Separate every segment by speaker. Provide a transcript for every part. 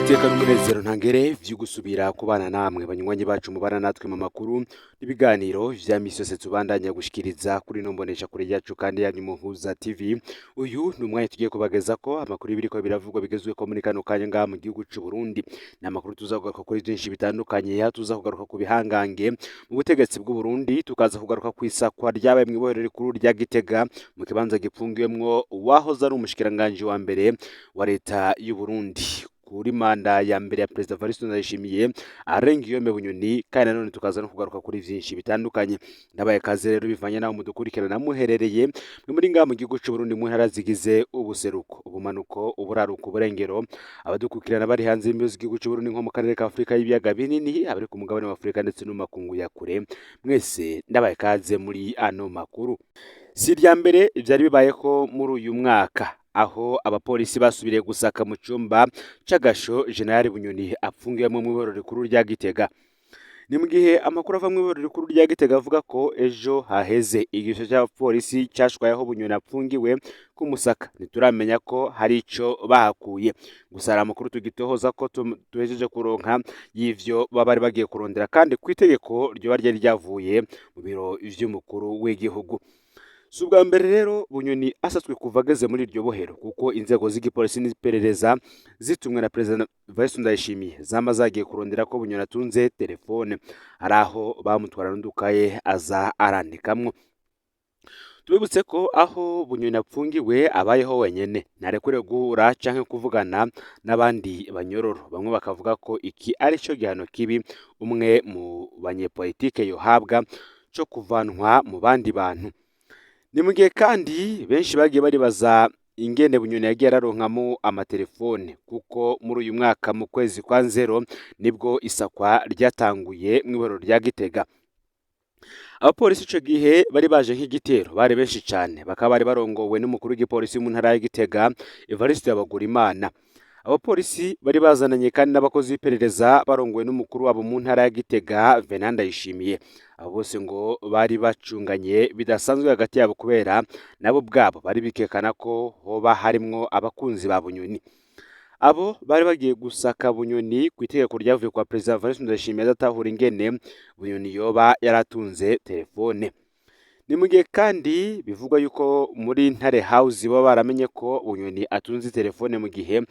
Speaker 1: Iteka n'umunezero ntangere vyo gusubira kubana namwe, banywanyi bacu mubana natwe mu makuru n'ibiganiro vya misi yose tubandanya gushikiriza kuri ino mbonesha kure yacu kandi yanyu Muhuza TV. Uyu ni umwanya tugiye kubageza ko amakuru y'ibiriko biravugwa bigezweho muri kano kanya ngaha mu gihugu c'u Burundi. Ni amakuru tuza kugaruka kuri byinshi bitandukanye, aho tuza kugaruka ku bihangange mu butegetsi bw'u Burundi, tukaza kugaruka ku isakwa ryabaye mw'ibohero rikuru rya Gitega, mu kibanza gipfungiwemwo uwahoze ari umushikiranganji wa mbere wa leta y'u Burundi kuri manda ya mbere ya Perezida Evariste Ndayishimiye, Alain Guillaume Bunyoni. Kandi nanone tukaza no kugaruka kuri vyinshi bitandukanye. Ndabaye kaze rero bivanye naho mudukurikirana muherereye, mwe muri ngaha mu gihugu c'u Burundi, mu ntara zigize ubuseruko, ubumanuko, uburaruko, uburengero, abadukurikirana bari hanze y'imbibe z'igihugu c'u Burundi nko mu karere ka Afurika y'ibiyaga binini, abari ku mugabane wa Afurika ndetse no mu makungu ya kure, mwese ndabaye kaze muri ano makuru. Si irya mbere vyari bibayeko muri uyu mwaka aho abapolisi basubiriye gusaka mu cumba c'agasho General Bunyoni apfungiwemwo mw'ibohero rikuru rya Gitega. Ni mu gihe amakuru ava mw'ibohero rikuru rya Gitega avuga ko ejo haheze igisho c'abapolisi cashwaye aho Bunyoni apfungiwe kumusaka. Ntituramenya ko hari ico bahakuye, gusa hari amakuru tugitohoza ko tuhejeje kuronka y'ivyo baba bari bagiye kurondera, kandi kw'itegeko ryoba ryari ryavuye mu biro vy'umukuru w'igihugu. Si ubwa mbere rero Bunyoni asatswe kuva ageze muri iryo bohero, kuko inzego z'igipolisi n'iperereza zitumwe na Perezida Evariste Ndayishimiye zama zagiye kurondera ko Bunyoni atunze telefone. Hari aho bamutwara n'udukaye aza arandikamwo. Tubibutse ko aho Bunyoni apfungiwe abayeho wenyene, ntarekuriwe guhura canke kuvugana n'abandi banyororo. Bamwe bakavuga ko iki ari cyo gihano kibi umwe mu banyepolitike yohabwa, co kuvanwa mu bandi bantu. Ni mu gihe kandi benshi bagiye baribaza ingene Bunyoni yagiye araronkamo amatelefone, kuko muri uyu mwaka mu kwezi kwa Nzero nibwo isakwa ryatanguye mw'ibohero rya Gitega. Abapolisi ico gihe bari baje nk'igitero, bari benshi cane, bakaba bari barongowe n'umukuru w'igipolisi mu ntara ya Gitega, Evariste Habagurimana. Abapolisi bari bazananye kandi n'abakozi b'iperereza barongowe n'umukuru wabo mu ntara ya Gitega, Venant Ndayishimiye. Abo bose ngo bari bacunganye bidasanzwe hagati yabo, kubera nabo ubwabo bari bikekana ko hoba harimwo abakunzi ba Bunyoni. Abo bari bagiye gusaka Bunyoni ku itegeko ryavuye kwa Perezida Evariste Ndayishimiye adatahura ingene Bunyoni yoba yaratunze telefone. Ni mu gihe kandi bivugwa yuko muri Ntare House baba baramenye ko Bunyoni atunze telefone, mu gihe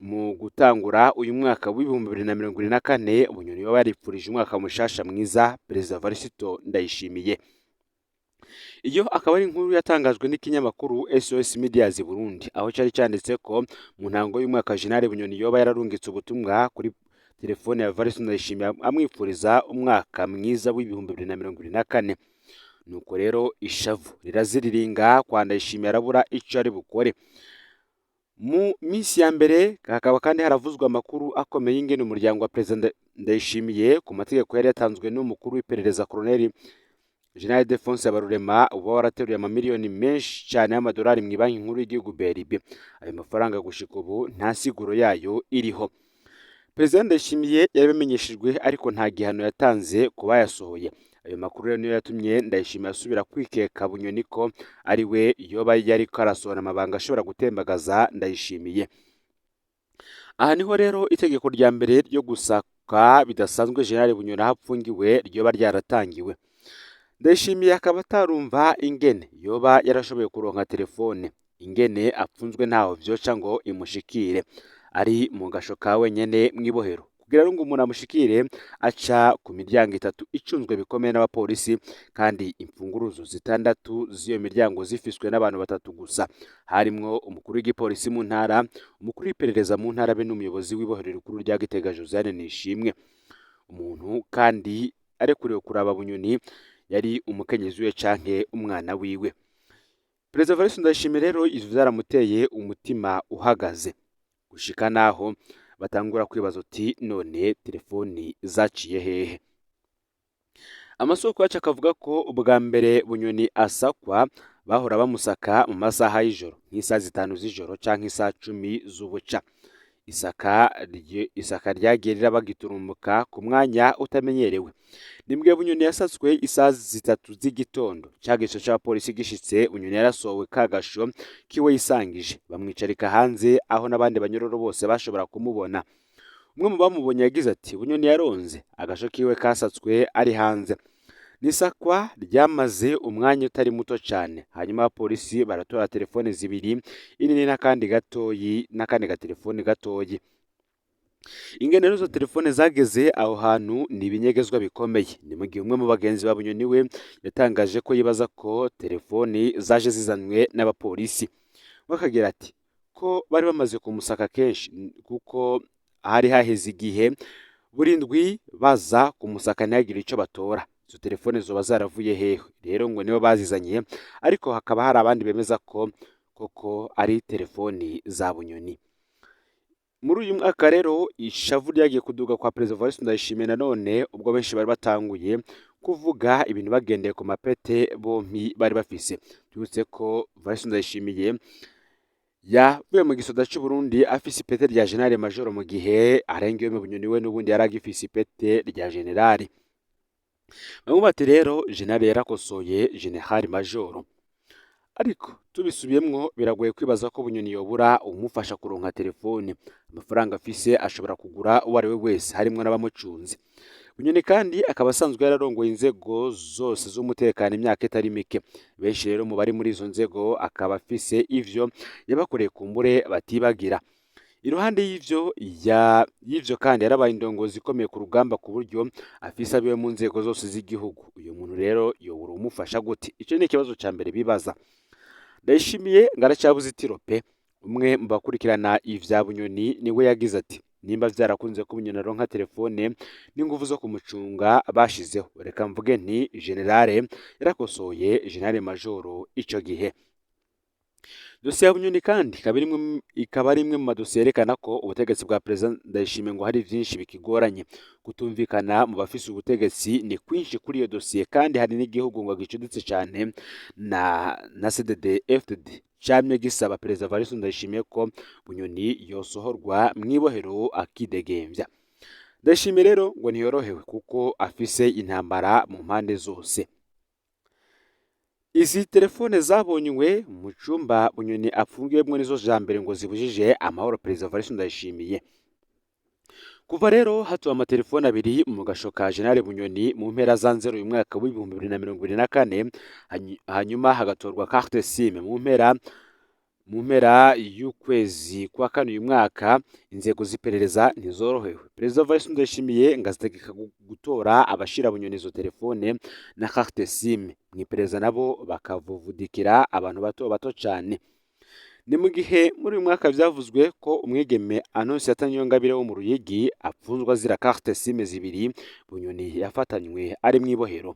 Speaker 1: mu gutangura uyu mwaka w'2024 Bunyoni yoba yaripfurije umwaka mushasha mwiza Perezida Evariste Ndayishimiye. Iyo akaba ari inkuru yatangajwe n'ikinyamakuru SOS Medias Burundi, aho cari canditse ko mu ntango y'umwaka General Bunyoni yoba yararungitse ubutumwa kuri telefone ya Evariste Ndayishimiye amwifuriza umwaka mwiza w'2024. Nuko rero ishavu riraziriringa kwa Ndayishimiye, arabura ico ari bukore. Mu minsi ya mbere hakaba kandi haravuzwe amakuru akomeye y'ingene umuryango wa Perezida Ndayishimiye, ku mategeko yari yatanzwe n'umukuru w'iperereza Colonel General Ildephonse Habarurema, uba warateruye amamiliyoni menshi cyane y'amadolari mu banki nkuru y'igihugu BRB. Ayo mafaranga gushika ubu nta siguro yayo iriho. Perezida Ndayishimiye yarabimenyeshejwe, ariko nta gihano yatanze ku bayasohoye. Ayo makuru rero niyo yatumye Ndayishimiye asubira kwikeka Bunyoni ko ari we yoba yariko arasohora amabanga ashobora gutembagaza Ndayishimiye. Aha niho rero itegeko rya mbere ryo gusaka bidasanzwe General Bunyoni aho apfungiwe ryoba ryaratangiwe. Ndayishimiye akaba atarumva ingene yoba yarashoboye kuronka telefone, ingene apfunzwe ntaho vyoca ngo imushikire, ari mu gasho ka wenyene mw'ibohero. Kugira ngo umuntu amushikire aca ku miryango itatu icunzwe bikomeye n'abapolisi, kandi imfunguruzo zitandatu z'iyo miryango zifiswe n'abantu batatu gusa, harimwo umukuru w'igipolisi mu ntara, umukuru w'iperereza mu ntara, be n'umuyobozi w'ibohero rikuru rya Gitega, Josiane Nishimwe. Umuntu kandi arekuriwe kuraba Bunyoni yari umukenyezi wiwe canke umwana wiwe. Perezida Evariste Ndayishimiye rero ivyo vyaramuteye umutima uhagaze, gushika naho batangura kwibaza uti: "None telefoni zaciye hehe?" Amasoko yacu akavuga ko ubwa mbere Bunyoni asakwa bahora bamusaka mu masaha y'ijoro, nk'isaha 5 z'ijoro canke isaha 10 z'ubuca. Isaka ryagiye riraba giturumbuka ku mwanya utamenyerewe. Nimbwe Bunyoni yasatswe isaha 3 z'igitondo, ca gico c'abapolisi gishitse, Bunyoni yarasohowe kagasho kiwe yisangije, bamwicarika hanze aho n'abandi banyororo bose bashobora kumubona. Umwe mu bamubonye yagize ati: "Bunyoni yaronze agasho kiwe kasatswe ari hanze. N'isakwa ryamaze umwanya utari muto cyane, hanyuma abapolisi baratora telefone zibiri, inini n'akandi gatoyi, n'akandi gatelefone gatoyi. Ingene rero izo telefone zageze aho hantu ni ibinyegezwa bikomeye." Ni mu gihe umwe mu bagenzi ba Bunyoni we yatangaje ko yibaza ko telefoni zaje zizanywe n'abapolisi. We akagira ati: "Ko bari bamaze kumusaka kenshi, kuko hari haheze igihe buri ndwi baza kumusaka ntihagire icyo batora, izo telefone zoba zaravuye hehe?" Rero ngo nibo bazizanye, ariko hakaba hari abandi bemeza ko koko ari telefoni za Bunyoni. Muri uyu mwaka rero ishavu ryagiye kuduga kwa Perezida Evariste Ndayishimiye nanone, ubwo benshi bari batanguye kuvuga ibintu bagendeye ku mapete bompi bari bafise. Twibutse ko Evariste Ndayishimiye yavuye mu gisoda cy'u Burundi afise ipete rya général major, mu gihe Alain Guillaume Bunyoni we n'ubundi yari agifise ipete rya général. Bamwe bati rero général yarakosoye général major. Ariko tubisubiyemwo, biragoye kwibaza ko Bunyoni yobura umufasha kuronka telefone. Amafaranga afise ashobora kugura uwo ari we wese, harimwo n'abamucunze. Bunyoni kandi akaba asanzwe yararongoye inzego zose z'umutekano imyaka itari mike. Benshi rero mu bari muri izo nzego akaba afise ivyo yabakoreye kumbure batibagira. Iruhande y'ivyo kandi yarabaye indongozi ikomeye ku rugamba, ku buryo afise abiwe mu nzego zose z'igihugu. Uyu muntu rero yobura umufasha gute? Ico ni ikibazo ca mbere bibaza. Ndayishimiye ngo aracyabuze itiro pe. Umwe mu bakurikirana ivya Bunyoni niwe yagize ati: "Nimba vyarakunze ko Bunyoni aronka telefone n'inguvu zo kumucunga bashizeho, reka mvuge nti général yarakosoye général major ico gihe." Dosiye ya Bunyoni kandi ikaba ari imwe mu madosiye yerekana ko ubutegetsi bwa Perezida Ndayishimiye ngo hari vyinshi bikigoranye. Kutumvikana mu bafise ubutegetsi ni kwinshi kuri iyo dosiye, kandi hari n'igihugu ngo gicuditse cane na CNDD FDD camye gisaba Perezida Evariste Ndayishimiye ko Bunyoni yosohorwa mw'ibohero akidegemvya. Ndayishimiye rero ngo ntiyorohewe kuko afise intambara mu mpande zose. Izi telefone zabonywe mu cumba Bunyoni apfungiwemwo nizo za mbere ngo zibujije amahoro Perezida Evariste Ndayishimiye. Kuva rero hatowe amatelefone abiri mu gasho ka Général Bunyoni mu mpera za Nzero uyu mwaka w'2024, hanyuma hagatorwa carte SIM mu mpera y'ukwezi kwa kane uyu mwaka, inzego z'iperereza ntizorohewe. Perezida Evariste Ndayishimiye ngo azitegeka gutora abashira Bunyoni izo telefone na carte SIM. Mu iperereza nabo bakavuvudikira abantu bato bato cane. Ni mu gihe muri uyu mwaka vyavuzwe ko umwigeme Annonciata Niyongabire wo mu Ruyigi apfunzwe azira carte SIM zibiri Bunyoni yafatanywe ari mw'ibohero.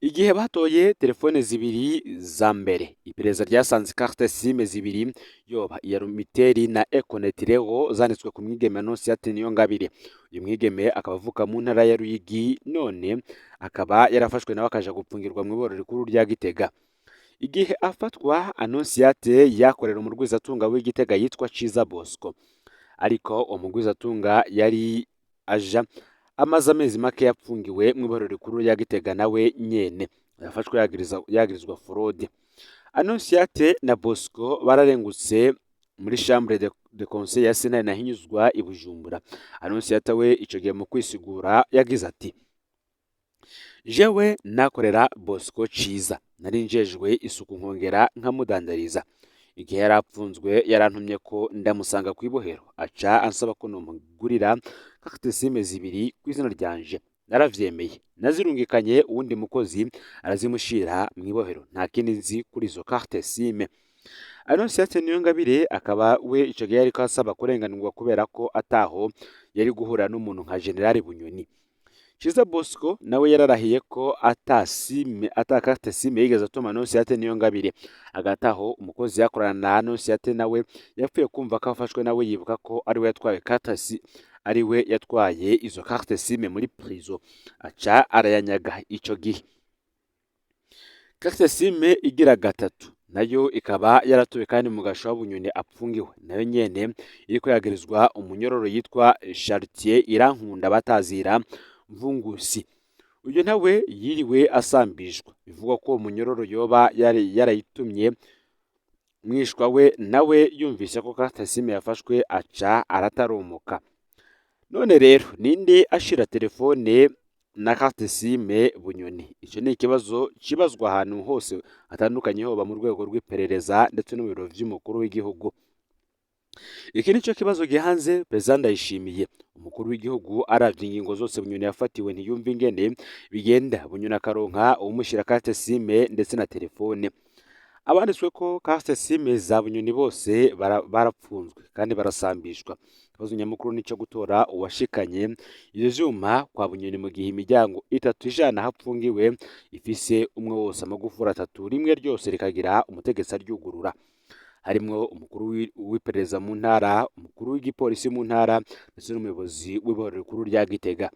Speaker 1: Igihe batoye telefone zibiri za mbere, iperereza ryasanze carte SIM zibiri, yoba iya Lumitel na Econet Rego, zanditswe ku mwigeme Annonciate Niyongabire. Uyu mwigeme akaba avuka mu ntara ya Ruyigi, none akaba yarafashwe nawe akaja gupfungirwa mw'ibohero rikuru rya Gitega. Igihe afatwa, Annonciate yakorera umurwizatunga w'Igitega yitwa Ciza Bosco. Ariko uwo mugwizatunga yari aja amaze amezi make yapfungiwe mw'ibohero rikuru rya Gitega, nawe nyene yafashwe yagirizwa fraude. Annonciate na Bosco bararengutse muri chambre de conseil ya sentare Ntahinyuzwa i Bujumbura. Annonciate we ico gihe mu kwisigura yagize ati: "Jewe nakorera Bosco Ciza, nari njejwe isuku nkongera nkamudandariza. Igihe yari apfunzwe yarantumye ko ndamusanga kw'ibohero, aca ansaba ko nomugurira carte SIM zibiri kw'izina ryanje. Naravyemeye, nazirungikanye uwundi mukozi arazimushira mw'ibohero. Nta kindi nzi kuri izo carte SIM." Annonciate Niyongabire akaba we ico gihe yariko asaba kurenganurwa kubera ko ataho yari guhura n'umuntu nka Général Bunyoni. Ciza Bosco nawe yararahiye ko ata SIM, ata carte SIM yigeze atuma Annonciate Niyongabire. Hagati aho umukozi yakorana na Annonciate nawe yapfuye kumva ko afashwe, nawe yibuka ko ariwe yatwaye carte SIM, ariwe yatwaye izo carte SIM muri prison, aca arayanyaga ico gihe. Carte SIM igira gatatu nayo ikaba yaratowe kandi mu gasho wa Bunyoni apfungiwe, nayo nyene iriko yagirizwa umunyororo yitwa Chartier Irankunda batazira Mvungusi. Uyu nawe yiriwe asambishwa. Bivugwa ko uwo munyororo yoba yari yarayitumye Mwishwa we nawe yumvise ko carte SIM yafashwe, aca aratarumuka. None rero ninde ashira telefone na carte SIM Bunyoni? Ico ni ikibazo kibazwa ahantu hose hatandukanye, hoba mu rwego rw'iperereza ndetse no mu biro vy'umukuru w'igihugu. Iki nico kibazo gihanze Perezida Ndayishimiye. Umukuru w'igihugu aravye ingingo zose Bunyoni yafatiwe, ntiyumva ingene bigenda Bunyoni akaronka uwumushira carte SIM ndetse na telefone. Abanditswe ko carte SIM za Bunyoni bose barapfunzwe kandi barasambishwa. Ikibazo nyamukuru nico gutora uwashikanye ivyo vyuma kwa Bunyoni, mu gihe imiryango itatu ijana aho apfungiwe ifise umwe wose amagufuri atatu, rimwe ryose rikagira umutegetsi aryugurura, harimwo umukuru w'iperereza mu ntara, umukuru w'igipolisi mu ntara ndetse n'umuyobozi w'ibohero rikuru rya Gitega.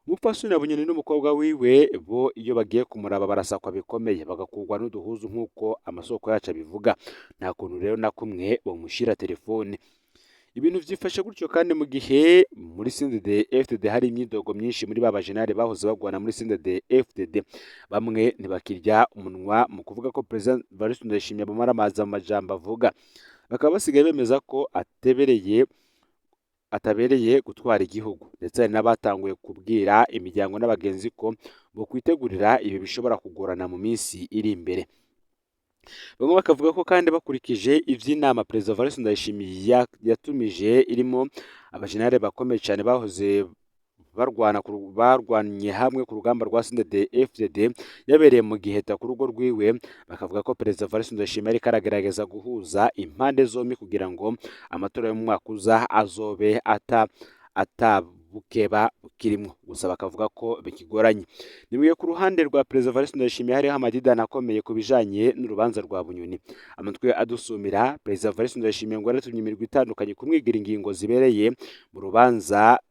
Speaker 1: Umupfasoni wa Bunyoni n'umukobwa wiwe bo, iyo bagiye kumuraba barasakwa bikomeye, bagakurwa n'uduhuzu nk'uko amasoko yacu abivuga. Nta kuntu rero na kumwe bamushira telefone. Ibintu vyifashe gutyo kandi mu gihe muri CNDD FDD hari imyidogo myinshi muri ba bajenali bahoze bagwana muri CNDD FDD. Bamwe ntibakirya umunwa mu kuvuga ko President Evariste Ndayishimiye abamaramaza mu majambo avuga, bakaba basigaye bemeza ko atabereye gutwara igihugu, ndetse hari n'abatanguye kubwira imiryango n'abagenzi ko bokwitegurira ibi bishobora kugorana mu minsi iri imbere. Bamwe bakavuga ko kandi bakurikije ivy'inama Perezida Evariste Ndayishimiye yatumije irimo abajenali bakomeye cyane bahoze barwana barwanye hamwe ku rugamba rwa CNDD FDD, yabereye mu Giheta ku rugo rwiwe, bakavuga ko Perezida Evariste Ndayishimiye ariko aragerageza guhuza impande zombi kugira ngo amatora yo mu mwaka uza azobe atabukeba bukirimwo, gusa bakavuga ko bikigoranye. Nimwiye ku ruhande rwa Perezida Evariste Ndayishimiye hariho amadidani akomeye ku bijanye n'urubanza rwa Bunyoni. Amatwi adusumira, Perezida Evariste Ndayishimiye ngo yaratumye imirwi itandukanye kumwigira ingingo zibereye mu rubanza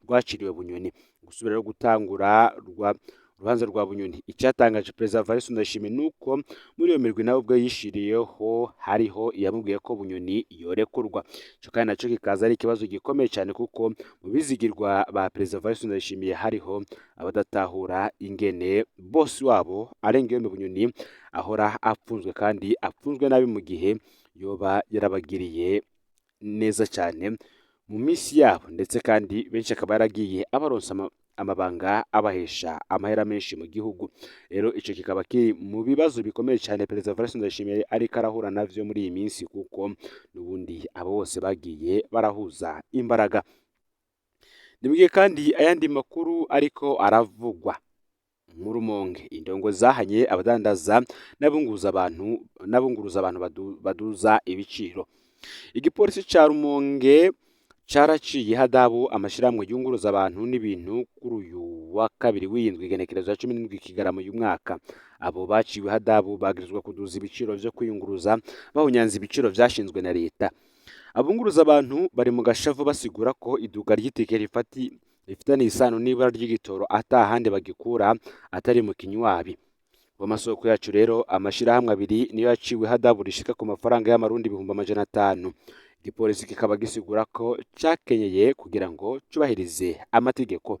Speaker 1: rwaciriwe Bunyoni, gusubira no gutangura rwa urubanza rwa Bunyoni. Icyatangaje Perezida Evariste Ndayishimiye nuko muri iyo mirwi nawe ubwo yishiriyeho hariho iyamubwiye ko Bunyoni yorekurwa. Ico kandi naco kikaza ari ikibazo gikomeye cyane, kuko mu bizigirwa ba Perezida Evariste Ndayishimiye hariho abadatahura ingene bosi wabo Alengiyome Bunyoni ahora apfunzwe kandi apfunzwe nabi, mu gihe yoba yarabagiriye neza cyane mu minsi yabo, ndetse kandi benshi akaba yaragiye abaronsa amabanga abahesha amahera menshi mu gihugu. Rero ico kikaba kiri mu bibazo bikomeye cyane Perezida Evariste Ndayishimiye ariko arahura navyo muri iyi minsi, kuko n'ubundi abo bose bagiye barahuza imbaraga. Nimubwiye kandi ayandi makuru ariko aravugwa mu Rumonge: indongo zahanye abadandaza n'abunguruza abantu baduza ibiciro. Igipolisi ca Rumonge caraciye ihadabu amashirahamwe yunguruza abantu n'ibintu kuri uyu wa kabiri w'indwi, igenekerezo ya 17 Kigarama uyu mwaka. Abo baciwe ihadabu bagirizwa kuduza ibiciro vyo kwiyunguruza bahunyanza ibiciro vyashinzwe na leta. Abunguruza abantu bari mu gashavu, basigura ko iduka ry'itike rifitaniye isano n'ibura ry'igitoro, ata handi bagikura atari mu kinywabi. Mu masoko yacu rero, amashirahamwe abiri niyo yaciwe ihadabu rishika ku mafaranga y'amarundi 500,000. Igipolisi kikaba gisigura ko cakenyeye kugira ngo cubahirize amategeko.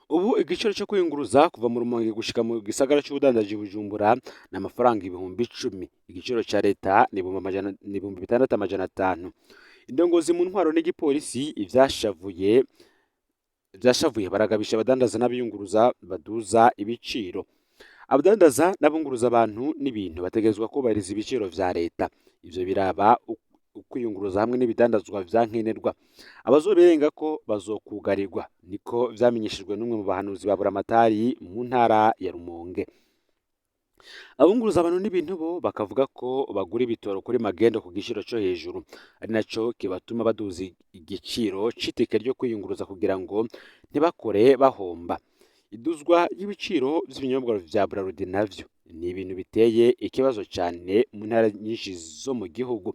Speaker 1: Ubu igiciro cyo kwiyunguruza kuva mu Rumonge gushika mu gisagara c'ubudandaji Bujumbura ni amafaranga 10,000. Igiciro ca leta ni 6,500. Indongozi mu ntwaro n'igipolisi ivyashavuye baragabisha abadandaza n'abiyunguruza baduza ibiciro. Abadandaza n'abunguruza abantu n'ibintu bategerezwa kubahiriza ibiciro vya leta. Ivyo biraba ukwiyunguruza hamwe n'ibidandazwa vya nkenerwa. Abazobirenga ko bazokugarirwa, niko vyamenyeshejwe n'umwe mu bahanuzi ba Buramatari mu ntara ya Rumonge. Abunguruza abantu n'ibintu bo bakavuga ko bagura ibitoro kuri magendo ku giciro co hejuru, ari naco kibatuma baduza igiciro c'itike ryo kwiyunguruza kugira ngo ntibakore bahomba. Iduzwa ry'ibiciro vy'ibinyobwa vya Brarudi navyo ni ibintu biteye ikibazo cane mu ntara nyinshi zo mu gihugu.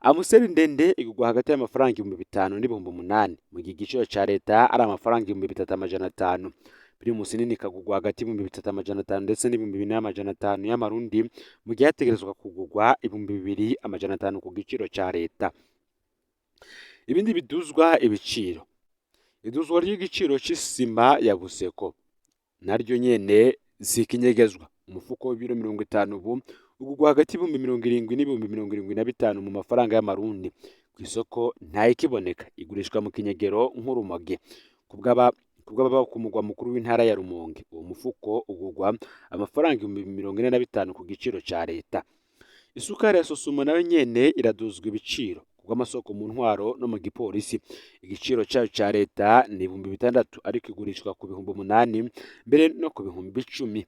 Speaker 1: Amuseri ndende igurwa hagati y'amafaranga 5,000 n'8,000, mu gihe igiciro ca leta ari amafaranga 3,500. Primus nini ikagurwa hagati y'3,500 ndetse n'4,500 y'amarundi, mu gihe hategerezwa kugurwa 2,500 ku giciro ca leta. Ibindi biduzwa ibiciro: iduzwa ry'igiciro c'isima ya Buseko naryo nyene si ikinyegezwa. Umufuko w'ibiro 50 ubu ugurwa hagati y'ibihumbi 70 n'ibihumbi 75 mu mafaranga y'amarundi. Ku isoko ntayikiboneka, igurishwa mu kinyegero nk'urumogi. Kubw'ababa ku mugwa mukuru w'intara ya Rumonge, uwo mufuko ugurwa amafaranga 45,000 ku giciro ca leta. Isukari ya Sosumo nayo nyene iraduzwa ibiciro kubw'amasoko mu ntwaro no mu gipolisi. Igiciro cayo ca leta ni 6,000, ariko igurishwa ku 8,000, mbere no ku 10,000.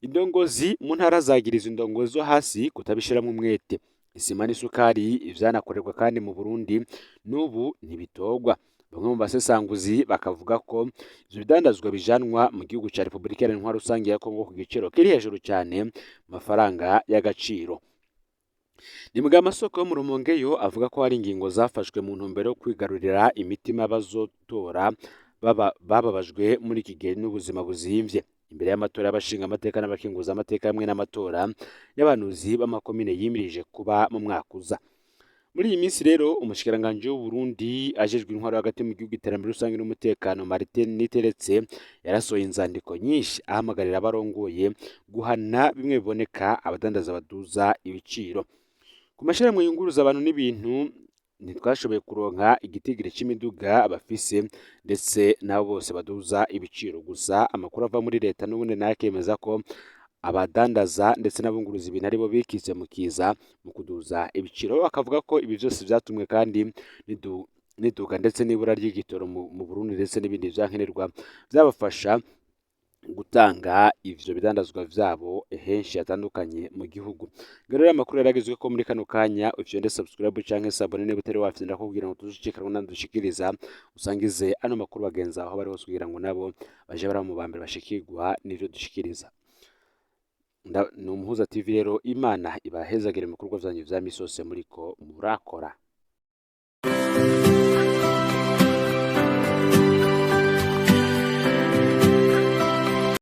Speaker 1: Indongozi mu ntara zagiriza indongozi zo hasi kutabishiramwo umwete. Isima n'isukari ivyanakorerwa kandi mu Burundi n'ubu ntibitorwa. Bamwe mu basesanguzi bakavuga ko ivyo bidandazwa bijanwa mu gihugu ca Repubulika Iharanira Intwaro Rusange ya Kongo ku giciro kiri hejuru cane mu mafaranga y'agaciro. Ni mugihe amasoko yo mu Rumonge yo avuga ko hari ingingo zafashwe mu ntumbero yo kwigarurira imitima y'abazotora bababajwe muri iki gihe n'ubuzima buzimvye. Imbere y'amatora y'abashingamateka n'abakenguzamateka hamwe n'amatora y'abahanuzi b'amakomine yimirije kuba mu mwaka uza. Muri iyi minsi rero, umushikiranganji w'Uburundi ajejwe intwaro hagati mu gihugu, iterambere rusange n'umutekano, Martin Niteretse, yarasohoye inzandiko nyinshi ahamagarira abarongoye guhana bimwe biboneka abadandaza baduza ibiciro. Ku mashirahamwe yunguruza abantu n'ibintu, ntitwashoboye kuronka igitigiri c'imiduga bafise ndetse n'abo bose baduza ibiciro. Gusa amakuru ava muri leta n'ubundi nayo akemeza ko abadandaza ndetse n'abunguruza ibintu aribo bikize mu kiza mu kuduza ibiciro. Bakavuga ko ibi vyose vyatumwe kandi n'iduga ndetse n'ibura ry'igitoro mu Burundi ndetse n'ibindi vyankenerwa vyabafasha gutanga ivyo bidandazwa vyabo henshi hatandukanye mu gihugu. Rero amakuru yaragezwe ko muri kano kanya, ufyonde subscribe canke s'abonner niba utari wafyonda, kugira ngo tuzushikirwe nandushikiriza. Usangize ano makuru bagenzi aho bari hose kugira ngo nabo baje bara mu bambere bashikirwa n'ivyo dushikiriza. Ni Umuhuza TV rero, Imana ibahezagire mu bikorwa vyanyu vya misi yose muriko murakora.